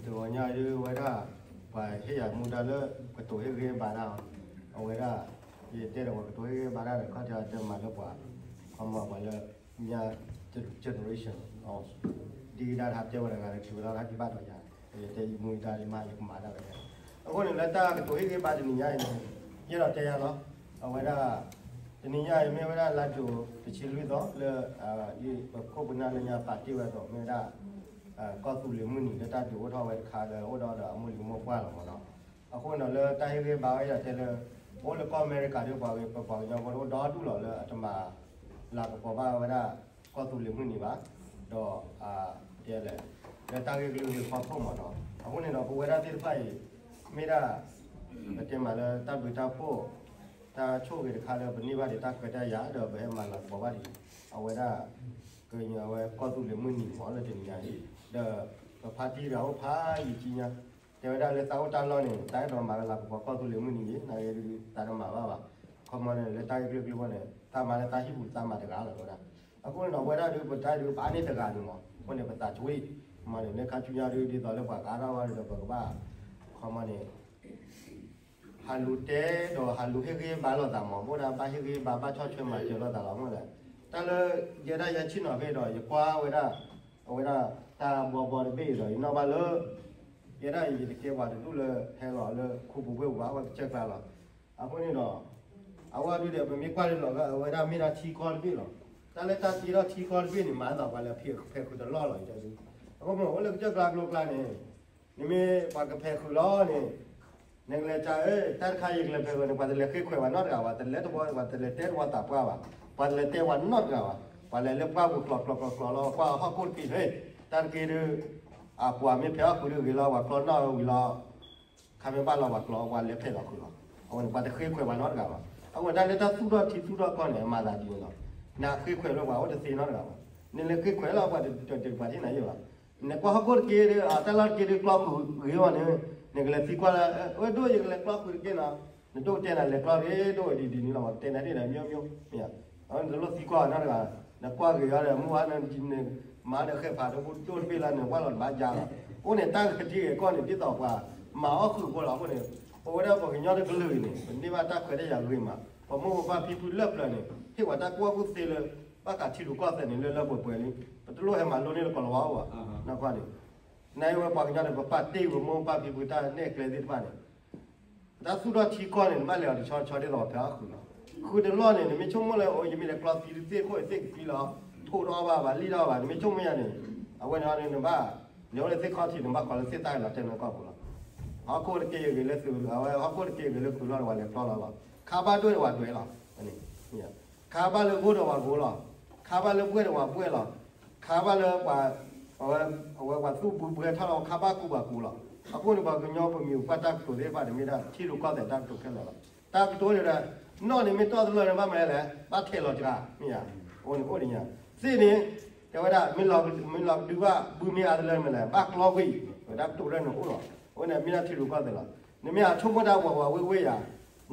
တဂီၤညါဒ်ဝဲဒၣ် ပှၤဟ့ၣ်ယၤမူဒါလၢ ကတိၤဟ့ၣ်ဂံၢ်ဟ့ၣ်ဘါတၢ်, အဝဲဒၣ် ယတဲဒီးပှၤကတိၤဟ့ၣ်ဂံၢ်ဟ့ၣ်ဘါတၢ်ဒီး ခီၣ်ထံးတဲမၤလၢပှၤ ခီမီပှၤလၢ မ့ၢ် generation ဒ်ဒၣ်ဟးတဲဝဲတဂၤလၢ ထံၣ်ဝဲဒၣ်ဟးကဘၣ်ဒီးယၤ, ယတဲယမူဒါယမါယကမၤတၢ်ဝဲဒၣ်. အဃိန့ၣ် လၢတၢ်ကတိၤဟ့ၣ်ဂံၢ်ဟ့ၣ်ဘါတနံၤညါအံၤန့ၣ် ယအဲၣ်ဒိးတဲယၤလီၤ. အဝဲဒၣ် တနံၤညါအံၤမ့ၢ်ဝဲဒၣ်လါဒိၣ်တဆံလွံၢ်သီလၢ ပခိၣ်ပနၢ်လၢညါပာ်တ့ၢ်ဝဲအသိး မ့ၢ်ဝဲဒၣ် ကီၢ်သူလ့ၤမုၢ်နံၤလၢတၢ်ဒုးအိၣ်ထီၣ်ဝဲတခါလၢအိၣ်ဒီးအမိၢ်လံၤမိၢ်ပှၢ်လီၤမ့ၢ်နီၤ. အဃိန့ၣ်ဒီး လၢတၢ်ဟ့ၣ်ဂံၢ်ဟ့ၣ်ဘါဝဲဒၣ်တဲလၢ ပအိၣ်လၢကီၢ်အမဲရကၤဒီး ပှၤဂ့ၤပပှၤကညီဖိတအိၣ်ဒီဒူၣ်လီၤလၢအတမၤ လၤကပီၤဘၣ်ဝဲဒၣ် ကီၢ်သူလ့ၤမုၢ်နံၤဘၣ်, ဒီး တဲလဲၣ် လၢတၢ်ဂ့ၢ်ကလုၢ်ဂ့ၢ်ဖီခိၣ်မ့ၢ်နီၤ. အဃိန့ၣ်ဒီး ပဝဲဒၣ်သ့ၣ်တဖၣ်အံၤ မ့ၢ်ဒၣ် ပတဲမးလၢတၢ်ဘျုးတၢ်ဖှိၣ် တၢ်ဆိၣ်ဂ့ၤတခါလၢပန့ၢ်ဘၣ်ဒံးတၢ်ခွဲးတၢ်ယာ်ဒီး ပဟဲမၤလၤကပီၤဘၣ်ဒံး အဝဲဒၣ် ကညီဝဲကီၢ်သူလ့ၤမုၢ်နံၤမ့ၢ်လၢတနံၤညါအံၤ, ဒီးပဖါတံၢ်တဂၤအိၣ်ဖးယံာ်ကံညါ တဲဝဲဒၣ်လၢသးအိၣ်တၢ်လီၢ်န့ၣ် သးအဲၣ်ဒိးမၤလၤကပီၤကီၢ်သူလ့ၤမုၢ်နံၤဂ့ၤ နာ်ဂ့ၤဒုး သးတမၤဘၣ်ဘၣ်. ခီမီန့ၣ် လၢတၢ်ဂ့ၢ်ကလုၢ်ကလုၢ်ဖီန့ၣ် သးမၤလၢသးဟံၣ်ပူၤသးမၤတဂၤလီၤ တဲဝဲဒၣ်. အဃိန့ၣ်ဒီး ပဝဲဒၣ်ဒုး ပတၢ်ဒုးပအါန့ၢ်တဂၤန့ၣ်မ့ၢ် အဃိန့ၣ် ပသးကွံ မ့ၢ်န့ၣ် လၢခါဆူညါဒုး ဒ်သိးလၢပှၤကအါထီၣ်ဝဲဒီး ပကဘၣ် ခီမီန့ၣ် ဟးလူၤတဲဒီးဟးလူၤဟ့ၣ်ဂံၢ်ဟ့ၣ်ဘါလိာ်သးမ့ၢ် ဘၣ်ဒၣ်ဘၣ်ဟ့ၣ်ဂံၢ်ဟ့ၣ်ဘါဘၣ်ဆီၣ်ထွဲမၤစၢၤလိာ်သးလီၤမ့ၢ်လဲၣ်. တၢ်လၢ ယဲဒၣ်ယဲဆ့ၣ်နီၤဖဲဒီး ယကွၢ်ဝဲဒၣ် အဝဲဒၣ်တၢ်ဘှီဘှီတဘ့ၣ်အံၤဒီး ယနီၣ်ဘၣ်လၢ ယဲဒၣ်အံၤ ယတကဲပှၤတဒူၣ်လၢဟဲလီၤလၢခိပူၤဝ့ၢ်ပူၤဘၣ် အဝဲကစၢၢ်ကျါလီၤ. အဃိန့ၣ်ဒီး အဝဲဒုးဒီး ပမ့ၢ်ကွၢ်လၢလီၤဂာ် အဝဲဒၣ်မ့ၢ်ဒၣ်ထံကီၢ်တဘ့ၣ်လီၤ. တၢ်လၢတၢ်တ့ထီၣ်ထံကီၢ်တဘ့ၣ်န့ၣ် မၤသးပှၤလဲၤဖဲးဃုာ်တလီၢ်လီၤ ယတဲဒုး. အဃိမ့ၢ်အိၣ်လၢကစၢၢ်ကျါကျိၤကျါန့ၣ် နမ့ၢ်ပှၤကဖဲးဃုာ်လီၤန့ၣ် နကလဲၤကၢ်ဧၢ တၢ်တခါအံၤကလဲၤဖဲးဃုာ်န့ၣ် ပှၤတလဲၤဃ့ခွဲးပှၤနီတဂၤဘၣ် တလဲၤတဝီ ပှၤတလဲၤတဲတဝီသးပှၢ်ဘၣ် ပှၤတလဲၤတဲပှၤနီတဂၤဘၣ် ပှၤလဲၤလၢပှၢ်ပူၤကျိၤကျိၤကျိၤကျိၤလီၤ ကွၢ်ဟီၣ်ခိၣ်တက့ၢ် တၢ်တက့ၢ်ဒုး အပှၤမ့ၢ်ဖဲးအီၣ်ဃုာ်ဒုးဂ့ၤလီၤ ပှၤကျီနီၣ်ဝံၤလီၤ ခါမ့ၢ်ဘၣ်လီၤပှၤကျီ ပှၤလဲၤဖဲးလီၤဃုာ်လီၤ. အဃိန့ၣ် ပှၤတဃ့ခွဲးပှၤနီတဂၤဘၣ်. အဃိန့ၣ် တၢ်လၢတၢ်သူၣ်ထီၣ်ထံသူၣ်ထီၣ်ကီၢ်န့ၣ် အမၤသးဒ်န့ၣ်လီၤ. နဃ့ခွဲးလၢပှၤအိၣ်တသ့နီတဂၤဘၣ်. နလဲၤဃ့ခွဲးလၢပှၤတပှၤထံၣ်နၤယဲၢ်ဘၣ်. နကွၢ်ဟီၣ်ခိၣ်တက့ၢ်ဒီး တၢ်လီၢ်တက့ၢ်ဒုးကျီဃုာ်ဂ့ၤအီၤန့ၣ် နကလဲၤသံကွၢ်လၢ အဝဲဒိၣ်ယကလဲၤကျီဃုာ်တက့ၢ်နီၤ နဒိၣ်ကတဲနၤလဲၤကျီတက့ၢ် ဒိၣ်ဝဲဒ်ဒ်န့ၣ်လီၤ ပှၤကတဲနၤဒ်န့ၣ် မျိုးမျိုး မ့ၢ်ဧါ. အဝဲန့ၣ်တလိၣ်သံကွၢ်နီတဂၤ နကွၢ်ဂ့ၤအီၤဒီး မုၢ်ဝါန မၤဒီးဃဲးဖးဒိၣ်ဒိၣ်တဘ့ၣ်လၢနဝၢ်လီၤတဘၣ်ယါလီၤ. အိၣ်န့ၣ်တၢ်ကတံၢ်ဂ့ၤကီၢ်န့ၣ် ဒ်သိးပှၤမၤအီၣ်ဃုာ်ဖိလီၤ. အဃိန့ၣ် ပဝဲဒၣ်ပှၤကညီတကလုာ်အံၤန့ၣ် ပန့ၢ်ဘၣ်တၢ်ခွဲးတၢ်ယာ်ဂ့ၤမး ပမိၢ်ပပၢ်ဖံဖုလၢပျၢၤန့ၣ် ဟ့ၣ်ပှၤတၢ်ကူၣ်ဘၣ်ကူၣ်သ့လၢ ဘၣ်ဃးထံရူၢ်ကီၢ်သဲးန့ၣ် လၢလၢပှဲၤပှဲၤလံ ပတလိၣ်ဟဲမၤလိန့ၢ်လၢကီၢ်လီၤဝါအိၣ်ဘၣ်. နကွၢ်န့ၣ် နဝဲပှၤကညီန့ၣ် ပပာ်တ့ၢ်ပမိၢ်ပပၢ်ဖံဖုတၢ်နဲၣ်ကျဲသ့ၣ်တဖၣ်န့ၣ် တၢ်သူၣ်ထီၣ်ထံကီၢ်န့ၣ် နဘၣ်လဲၤအီၤတဆီတဆီဒ်သိးပှၤဖဲးအီၣ်ဃုာ်လီၤ. ဃုာ်တလီၢ်န့ၣ် နမ့ၢ်ဆိကမိၣ်လၢ အိၣ် ယမ့ၢ်လဲၤကျီသံသ့ၣ်ခိၣ်သ့ၣ်ကသံလီၤ ထိၣ်တအီၣ်ဘၣ်ဘၣ် လံၣ်တအီၣ်ဘၣ် နမ့ၢ်ဆိကမိၣ်ယါန့ၣ် အဝဲန့ၣ်နဘၣ် လဲၤအိၣ်လၢသ့ၣ်ခီၣ်ထံး နဘၣ်ဃီလၢသ့ၣ်တၢ်လီၤတဲာ်လၢကီၢ်ပူၤလီၤ. ဟီၣ်ခိၣ်တက့ၢ်ဂ့ၤလၢသုး အဝဲဟီၣ်ခိၣ်တက့ၢ်ဂ့ၤလၢဃုာ်လီၢ်ဒီးပှၤလဲၤကျီလီၤလီၤ. ခါဘၣ်ဒွဲၣ်ဒီးပှၤဒွဲၣ်လီၤ. ခါဘၣ်လၢဂိၢ်ဒီးပှၤဂိၢ်လီၤ. ခါဘၣ်လၢဘှဲၣ်ဒီးပှၤဘှဲၣ်လီၤ. ခါဘၣ်လၢပှၤ အဝဲ အဝဲပှၤသူၣ်ဘုဘှဲထီၣ်လီၤ ခါဘၣ်ကူပှၤကူလီၤ. အဃိန့ၣ် ပှၤကညီပမံၤပှၢ်တၢ်ကတိၤသ့ၣ်တဖၣ်န့ၣ် မ့ၢ်ဒၣ်ထံရူၢ်ကီၢ်သဲးတၢ်ကတိၤခဲလၢာ်လီၤ. တၢ်ကတိၤန့ၣ်ဒီး နီၣ်န့ၣ်မ့ၢ်တီၢ်တလၢန့ၣ် ဘၣ်မနုၤလဲၣ် ဘၣ်ထဲးလီၤစှၤ မ့ၢ်ဧါ. အဃိန့ၣ်အိၣ်ဒ်ညါ သ့ၣ်န့ၣ် တဲဝဲဒၣ် မ့ၢ်လီၤဒုးဘၣ် ဘုမ့ၢ်အါတလၢမနုၤလဲၣ် ဘၣ်ကျီကွံာ် ဝဲဒၣ်ကတိၤလၢနအိၣ်လီၤ. အဃိန့ၣ် မ့ၢ်ဒၣ်ထံရူၢ်ကီၢ်သဲးလီၤ. နမ့ၢ်အဆိကမိၣ်တၢ်ဝးဝးဝ့ၢ်ဝ့ၢ်ယၤ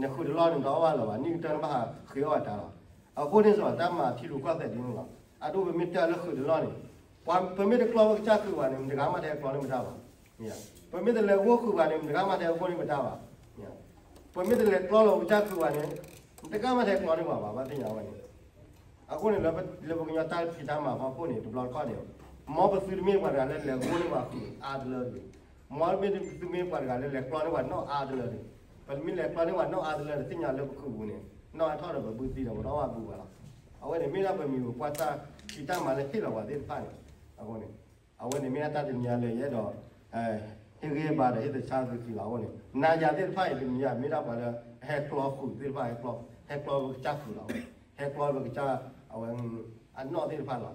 နဃုာ်တလီၢ်န့ၣ် တအီၣ်ဘၣ်လၢၤဘၣ် နံၣ်ကတၢၢ်နဘၣ်ဟးဃ့အီၣ်အတၢ်လီၤ. အဃိန့ၣ်စ့ၢ် တၢ်မၤထံရူၢ်ကီၢ်သဲးဒ်န့ၣ်လီၤ. အဒိပမ့ၢ်တဲလၢဃုာ်တလီၢ်န့ၣ် ပှၤပမ့ၢ်တကျီလီၤပကစၢ်ဃုာ်ဘၣ်န့ၣ် မတဂၤမးထဲကျီန့ၢ်ပတၢ်ဘၣ်. ပမ့ၢ်တလဲၤဂိၢ်ဃုာ်ဘၣ်န့ၣ် မတဂၤမးထဲဂိၢ်န့ၢ်ပတၢ်ဘၣ်. ပမ့ၢ်တလဲၤကျီလီၤပကစၢ်ဃုာ်ဘၣ်န့ၣ် မတဂၤမးထဲကျီန့ၢ်ပှၤဘၣ် ဘၣ်သ့ၣ်ညါဝဲန့ၣ်. အဃိန့ၣ်လၢပကညီတၢ်ဖံးတၢ်မၤဖီခိၣ်န့ၣ် တဘျီတခီၣ်န့ၣ် မ်ပသုတမ့ၢ်ပှၤတဂၤလၢလဲၤဂိၢ်န့ၢ်ပှၤဃုာ်အါတလၢတဂ့ၤ. မ်ပမ့ၢ်သုမ့ၢ်ပှၤတဂၤလၢလဲၤကျီန့ၢ်ပှၤနီၣ်အါတလၢတဂ့ၤ. ပမ့ၢ်လဲၤကျီန့ၢ်ပှၤနီၣ်အါတလၢတသ့ၣ်ညါလၢပဃုာ်ပူၤန့ၣ် နီၣ်ဟဲထီၣ်ဒီးပဘုသံဒီးပတအီၣ်ဘၣ်ဘုဘၣ်လီၤ. အဝဲန့ၣ်မ့ၢ်ဒၣ်ပမံၤပပှၢ်တၢ်ဖံးတၢ်မၤလၢဟ့ၣ်လီၤပှၤသ့ၣ်တဖၣ်န့ၣ် အဃိန့ၣ် အဝဲန့ၣ်မ့ၢ်ဒၣ်တၢ်တနံၤညါလၢယအဲၣ်ဒိး ဟ့ၣ်ဂံၢ်ဟ့ၣ်ဘါဒီးဟ့ၣ်သဆၣ်သုခံလီၤ. အဃိန့ၣ် နၤယၤသ့ၣ်တဖၣ်အံၤ တနံၤညါမ့ၢ်ဒၣ်ပှၤလၢ ဟဲကျီဃုာ်သ့ၣ်တဖၣ် ဟဲကျီ ဟဲကျီပကစၢ်ဃုာ်လီၤ. ဟဲကျီပကစၢ် အဝဲ အနီၣ်သ့ၣ်တဖၣ်လ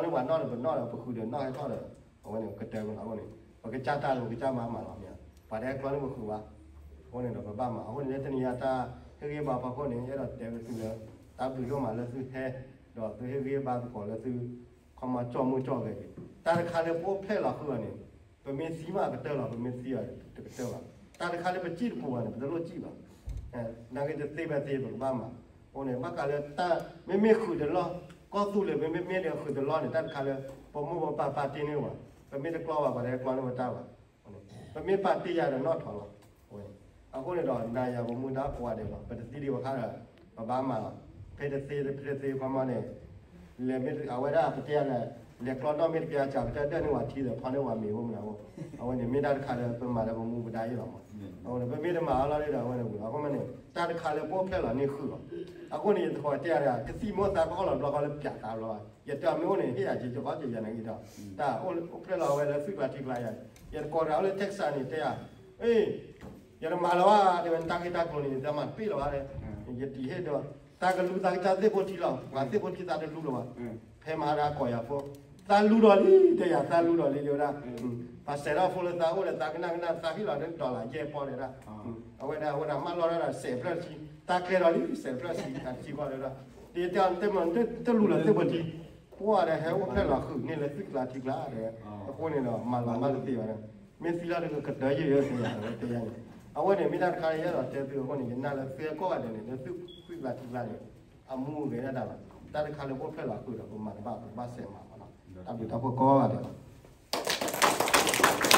ီၤ. ပမ့ၢ်လဲၤကျီန့ၢ်ပှၤနီၣ်ဒီးပနီၣ်ဒီးပဃုာ်ဒီးနီၣ်ဟဲထီၣ်ဒီး အဝဲန့ၣ်ကတၢၢ်မးလီၤ. အဃိန့ၣ် ပကစၢ်တၢ်လၢပကစၢ်မၤမးလီၤမ့ၢ်ဧါ. ပှၤတဟဲကျီန့ၢ်ပဃုာ်ဘၣ်. အဃိန့ၣ်ဒီးပဘၣ်မၤ အဃိန့ၣ်လၢတနံၤညါတၢ်ဟ့ၣ်ဂံၢ်ဟ့ၣ်ဘါဖီခိၣ်န့ၣ် ယအဲၣ်ဒိးတဲဝဲသုလၢ တၢ်ဘျုးဒိၣ်မးလၢသုဟဲ ဒီးသုဟ့ၣ်ဂံၢ်ဟ့ၣ်ဘါသကိးလၢသု ခီမီကၠီၣ်မိၢ်ကၠီၣ်ဂဲၤက့ၤ တၢ်တခါလၢပအိၣ်ဖျဲၣ်လီၤဃုာ်အီၤန့ၣ် ပမ့ၢ်သံမးကတၢၢ်လီၤ ပမ့ၢ်သံအီၤတကတၢၢ်ဘၣ်. တၢ်တခါလၢပစံၣ်တပူၤဘၣ်န့ၣ် ပတလိၣ်စံၣ်ဘၣ်. နာ်က့တသ့ဖဲသ့ပကဘၣ်မၤ. အဃိန့ၣ် ဘၣ်ဃးလၢတၢ် မ့မ့ၢ်ဃုာ်တလီၢ် ကီၢ်သူလ့ၤ မ့မ့ၢ်မ့ၢ်ဒီးဃုာ်တလီၢ်န့ၣ် တၢ်တခါလၢ ပမိၢ်ပပၢ်ပာ်တ့ၢ်န့ၢ်ဝဲ ပမ့ၢ်တကျီဘၣ် ပှၤတဟဲကျီန့ၢ်ပတၢ်ဘၣ်. ပမ့ၢ်ပာ်တ့ၢ်ယၤဒီးနီၣ်ထီၣ်လီၤ. အဃိန့ၣ်ဒီး နၤယၤပမူဒါကိးဂၤဒဲးလီၤ. ပတသံဒံးဘၣ်ဃးဒီး ပဘၣ်မၤလီၤ. ဖဲတသ့ ဖဲတသ့ဖဲမီန့ၣ် လဲၤမ့ၢ်အဝဲဒၣ်ပတဲယၤလဲၣ်, လဲၤကျီနီၣ်မ့ၢ်တကဲအစှၤ ပတဲဒၢၣ်န့ၢ်ဝဲထံဒီး ဖီန့ၢ်ဝဲမ့ၤအိၣ်မနုၤအိၣ်. အဝဲန့ၣ်မ့ၢ်တၢ်တခါလၢပမၤလၢပမူပဒါအံၤလီၤမး. အဝဲန့ၣ် ပမ့ၢ်တမၤအီၤလီၤဒီး အဝဲန့ၣ်ဝံၤလီၤ. အဃိမ့ၢ်န့ၣ် တၢ်တခါလၢပအိၣ်ဖျဲၣ်လီၤန့ၣ်ဃုာ်လီၤ. အဃိန့ၣ် ယတခီတဲယၤဒီး ကသံၣ်မိၢ်သးကဟီၣ်လီၤဘျီဃီလၢပၠးသးဘျီဘၣ်. ယတဲအီၤမ့ၢ်အိၣ်န့ၣ် ဟ့ၣ်ယၤက့ၤကီက့ၤယၤန့ၣ်ဂ့ၤဒီး တၢ်အိၣ်ဖျဲၣ်လီၤဝဲလၢသုကျါထံကျါယၤ, ယတကိးတၢ်အိၣ်လၢ Texas န့ၣ်တဲယၤ, အ့ ယတမၤလၢၤဘၣ် တဲဝဲ နတၢ်ဂ့ၢ်တၢ်ကျိၤန့ၣ် တမၤတပ့ၢ်လၢၤဘၣ်ဒီး ယတံၤဟ့ၣ်ဒီး သးကလူၤသးကစၢ်သ့ၣ်ဖိထံလီၤ. ပှၤသ့ၣ်ဖိထံသးတလူၤလၢၤဘၣ်. ဖဲမဟါဒၣ်ကိးယၤဖိ, သးလူၤဒီးလံ တဲယၤ သးလူၤဒီးလံ တဲဝဲဒၣ်. ပှၤစဲးထီၣ်ဖိလၢသးအိၣ်ဒီး သးကနၣ်ကနၣ် သးဟ့ၣ်လီၤဒီး dollar ယဲၢ်ပီၢ်တဲဒၣ်. အဝဲဒၣ် အဝဲဒၣ်မၢလီၤတၢ်ဒီး စဲးဖျၢၣ်တဆံ, သးကျဲၤဒီးလံ စဲးဖျၢၣ်တဆံ တဆံပီၢ်တဲဒၣ်. တဲတဲတဲမ့ၢ်တလူၤလၢသ့ၣ်ဖိထံ, ပှၤဒီးဟဲအိၣ်ဖျဲၣ်လီၤဃုာ်န့ၣ်လၢသုကျါထံကျါဒီး အဃိန့ၣ်ဒီး မၤလီၤမၢ်တသ့ဘၣ်ဒီး မ့ၢ်သံလီၤဒီးကတၢၢ်ယံာ်ယံာ် တဲယၤ တဲယၤန့ၣ်. အဝဲန့ၣ် မ့ၢ်တၢ်တခါလၢယအဲၣ်ဒိးတဲသုအဃိန့ၣ် ယနာ်လၢသုကိးဂၤဒဲးန့ၣ် လၢသုကျါထံကျါန့ၣ် အမူဂဲၤဒၣ်တၢ်လီၤ. တၢ်တခါလၢပအိၣ်ဖျဲၣ်လီၤဃုာ်ဒီး ပမၤတဘၣ် ပကဘၣ်စဲးမၤမးလီၤ. တၢ်ဘျုးတၢ်ဖှိၣ်ကိးဂၤဒဲးလီၤ.